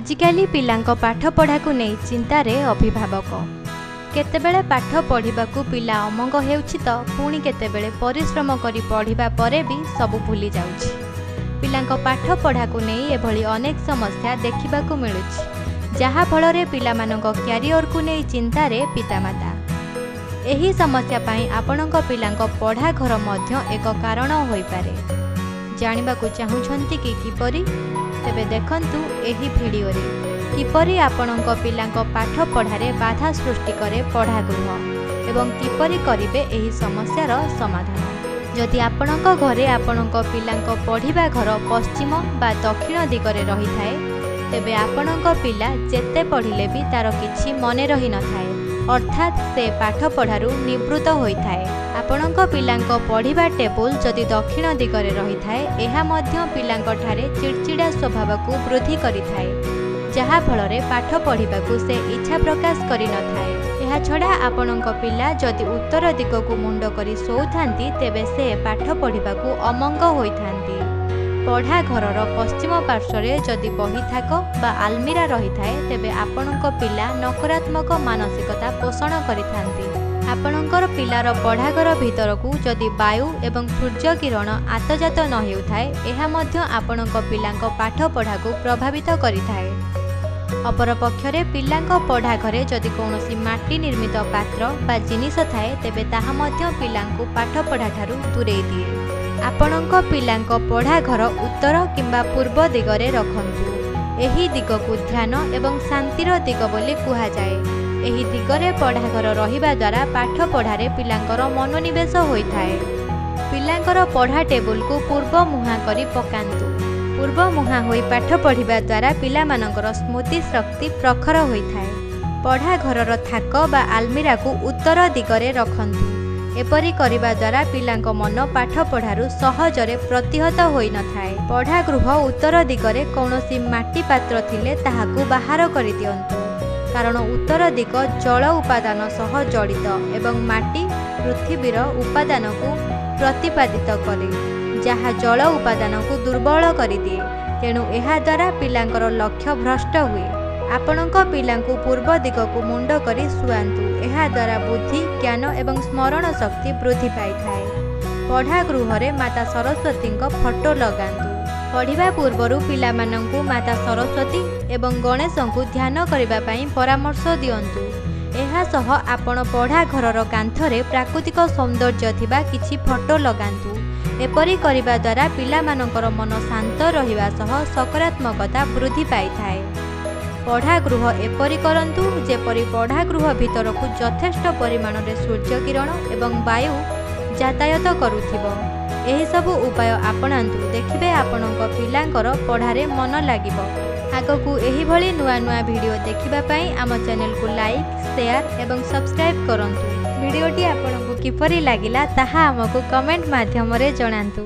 ଆଜିକାଲି ପିଲାଙ୍କ ପାଠପଢ଼ାକୁ ନେଇ ଚିନ୍ତାରେ ଅଭିଭାବକ। କେତେବେଳେ ପାଠ ପଢ଼ିବାକୁ ପିଲା ଅମଙ୍ଗ ହେଉଛି ତ ପୁଣି କେତେବେଳେ ପରିଶ୍ରମ କରି ପଢ଼ିବା ପରେ ବି ସବୁ ଭୁଲି ଯାଉଛି। ପିଲାଙ୍କ ପାଠପଢ଼ାକୁ ନେଇ ଏଭଳି ଅନେକ ସମସ୍ୟା ଦେଖିବାକୁ ମିଳୁଛି, ଯାହାଫଳରେ ପିଲାମାନଙ୍କ କ୍ୟାରିଅରକୁ ନେଇ ଚିନ୍ତାରେ ପିତାମାତା। ଏହି ସମସ୍ୟା ପାଇଁ ଆପଣଙ୍କ ପିଲାଙ୍କ ପଢ଼ା ଘର ମଧ୍ୟ ଏକ କାରଣ ହୋଇପାରେ। ଜାଣିବାକୁ ଚାହୁଁଛନ୍ତି କି କିପରି? ତେବେ ଦେଖନ୍ତୁ ଏହି ଭିଡ଼ିଓରେ କିପରି ଆପଣଙ୍କ ପିଲାଙ୍କ ପାଠପଢ଼ାରେ ବାଧା ସୃଷ୍ଟି କରେ ପଢ଼ାଗୃହ ଏବଂ କିପରି କରିବେ ଏହି ସମସ୍ୟାର ସମାଧାନ। ଯଦି ଆପଣଙ୍କ ଘରେ ଆପଣଙ୍କ ପିଲାଙ୍କ ପଢ଼ିବା ଘର ପଶ୍ଚିମ ବା ଦକ୍ଷିଣ ଦିଗରେ ରହିଥାଏ, ତେବେ ଆପଣଙ୍କ ପିଲା ଯେତେ ପଢ଼ିଲେ ବି ତା'ର କିଛି ମନେ ରହିନଥାଏ, ଅର୍ଥାତ୍ ସେ ପାଠପଢ଼ାରୁ ନିବୃତ୍ତ ହୋଇଥାଏ। ଆପଣଙ୍କ ପିଲାଙ୍କ ପଢ଼ିବା ଟେବୁଲ ଯଦି ଦକ୍ଷିଣ ଦିଗରେ ରହିଥାଏ, ଏହା ମଧ୍ୟ ପିଲାଙ୍କଠାରେ ଚିଡ଼ଚିଡ଼ା ସ୍ୱଭାବକୁ ବୃଦ୍ଧି କରିଥାଏ, ଯାହାଫଳରେ ପାଠ ପଢ଼ିବାକୁ ସେ ଇଚ୍ଛା ପ୍ରକାଶ କରିନଥାଏ। ଏହାଛଡ଼ା ଆପଣଙ୍କ ପିଲା ଯଦି ଉତ୍ତର ଦିଗକୁ ମୁଣ୍ଡ କରି ଶୋଉଥାନ୍ତି, ତେବେ ସେ ପାଠ ପଢ଼ିବାକୁ ଅମଙ୍ଗ ହୋଇଥାନ୍ତି। ପଢ଼ା ଘରର ପଶ୍ଚିମ ପାର୍ଶ୍ୱରେ ଯଦି ବହି ଥାକ ବା ଆଲମିରା ରହିଥାଏ, ତେବେ ଆପଣଙ୍କ ପିଲା ନକାରାତ୍ମକ ମାନସିକତା ପୋଷଣ କରିଥାନ୍ତି। ଆପଣଙ୍କର ପିଲାର ପଢ଼ାଘର ଭିତରକୁ ଯଦି ବାୟୁ ଏବଂ ସୂର୍ଯ୍ୟ କିରଣ ଆତଯାତ ନ ହେଉଥାଏ, ଏହା ମଧ୍ୟ ଆପଣଙ୍କ ପିଲାଙ୍କ ପାଠପଢ଼ାକୁ ପ୍ରଭାବିତ କରିଥାଏ। ଅପରପକ୍ଷରେ ପିଲାଙ୍କ ପଢ଼ା ଘରେ ଯଦି କୌଣସି ମାଟି ନିର୍ମିତ ପାତ୍ର ବା ଜିନିଷ ଥାଏ, ତେବେ ତାହା ମଧ୍ୟ ପିଲାଙ୍କୁ ପାଠପଢ଼ାଠାରୁ ଦୂରେଇ ଦିଏ। ଆପଣଙ୍କ ପିଲାଙ୍କ ପଢ଼ା ଘର ଉତ୍ତର କିମ୍ବା ପୂର୍ବ ଦିଗରେ ରଖନ୍ତୁ। ଏହି ଦିଗକୁ ଧ୍ୟାନ ଏବଂ ଶାନ୍ତିର ଦିଗ ବୋଲି କୁହାଯାଏ। ଏହି ଦିଗରେ ପଢ଼ାଘର ରହିବା ଦ୍ୱାରା ପାଠପଢ଼ାରେ ପିଲାଙ୍କର ମନୋନିବେଶ ହୋଇଥାଏ। ପିଲାଙ୍କର ପଢ଼ା ଟେବୁଲକୁ ପୂର୍ବ ମୁହାଁ କରି ପକାନ୍ତୁ। ପୂର୍ବ ମୁହାଁ ହୋଇ ପାଠ ପଢ଼ିବା ଦ୍ୱାରା ପିଲାମାନଙ୍କର ସ୍ମୃତି ଶକ୍ତି ପ୍ରଖର ହୋଇଥାଏ। ପଢ଼ା ଘରର ଥାକ ବା ଆଲମିରାକୁ ଉତ୍ତର ଦିଗରେ ରଖନ୍ତୁ। ଏପରି କରିବା ଦ୍ୱାରା ପିଲାଙ୍କ ମନ ପାଠପଢ଼ାରୁ ସହଜରେ ପ୍ରତିହତ ହୋଇନଥାଏ। ପଢ଼ା ଗୃହ ଉତ୍ତର ଦିଗରେ କୌଣସି ମାଟି ପାତ୍ର ଥିଲେ ତାହାକୁ ବାହାର କରିଦିଅନ୍ତୁ, କାରଣ ଉତ୍ତର ଦିଗ ଜଳ ଉପାଦାନ ସହ ଜଡ଼ିତ ଏବଂ ମାଟି ପୃଥିବୀର ଉପାଦାନକୁ ପ୍ରତିପାଦିତ କରେ, ଯାହା ଜଳ ଉପାଦାନକୁ ଦୁର୍ବଳ କରିଦିଏ। ତେଣୁ ଏହାଦ୍ୱାରା ପିଲାଙ୍କର ଲକ୍ଷ୍ୟ ଭ୍ରଷ୍ଟ ହୁଏ। ଆପଣଙ୍କ ପିଲାଙ୍କୁ ପୂର୍ବ ଦିଗକୁ ମୁଣ୍ଡ କରି ଶୁଆନ୍ତୁ। ଏହାଦ୍ୱାରା ବୁଦ୍ଧି, ଜ୍ଞାନ ଏବଂ ସ୍ମରଣ ଶକ୍ତି ବୃଦ୍ଧି ପାଇଥାଏ। ପଢ଼ା ଗୃହରେ ମାତା ସରସ୍ୱତୀଙ୍କ ଫଟୋ ଲଗାନ୍ତୁ। ପଢ଼ିବା ପୂର୍ବରୁ ପିଲାମାନଙ୍କୁ ମାତା ସରସ୍ୱତୀ ଏବଂ ଗଣେଶଙ୍କୁ ଧ୍ୟାନ କରିବା ପାଇଁ ପରାମର୍ଶ ଦିଅନ୍ତୁ। ଏହା ସହ ଆପଣ ପଢ଼ା ଘରର କାନ୍ଥରେ ପ୍ରାକୃତିକ ସୌନ୍ଦର୍ଯ୍ୟ ଥିବା କିଛି ଫଟୋ ଲଗାନ୍ତୁ। ଏପରି କରିବା ଦ୍ୱାରା ପିଲାମାନଙ୍କର ମନ ଶାନ୍ତ ରହିବା ସହ ସକାରାତ୍ମକତା ବୃଦ୍ଧି ପାଇଥାଏ। ପଢ଼ା ଗୃହ ଏପରି କରନ୍ତୁ ଯେପରି ପଢ଼ା ଗୃହ ଭିତରକୁ ଯଥେଷ୍ଟ ପରିମାଣରେ ସୂର୍ଯ୍ୟ କିରଣ ଏବଂ ବାୟୁ ଯାତାୟାତ କରୁଥିବ। ଏହିସବୁ ଉପାୟ ଆପଣାନ୍ତୁ, ଦେଖିବେ ଆପଣଙ୍କ ପିଲାଙ୍କର ପଢ଼ାରେ ମନ ଲାଗିବ। ଆଗକୁ ଏହିଭଳି ନୂଆ ନୂଆ ଭିଡ଼ିଓ ଦେଖିବା ପାଇଁ ଆମ ଚ୍ୟାନେଲକୁ ଲାଇକ୍, ସେୟାର ଏବଂ ସବସ୍କ୍ରାଇବ୍ କରନ୍ତୁ। ଭିଡ଼ିଓଟି ଆପଣଙ୍କୁ କିପରି ଲାଗିଲା ତାହା ଆମକୁ କମେଣ୍ଟ ମାଧ୍ୟମରେ ଜଣାନ୍ତୁ।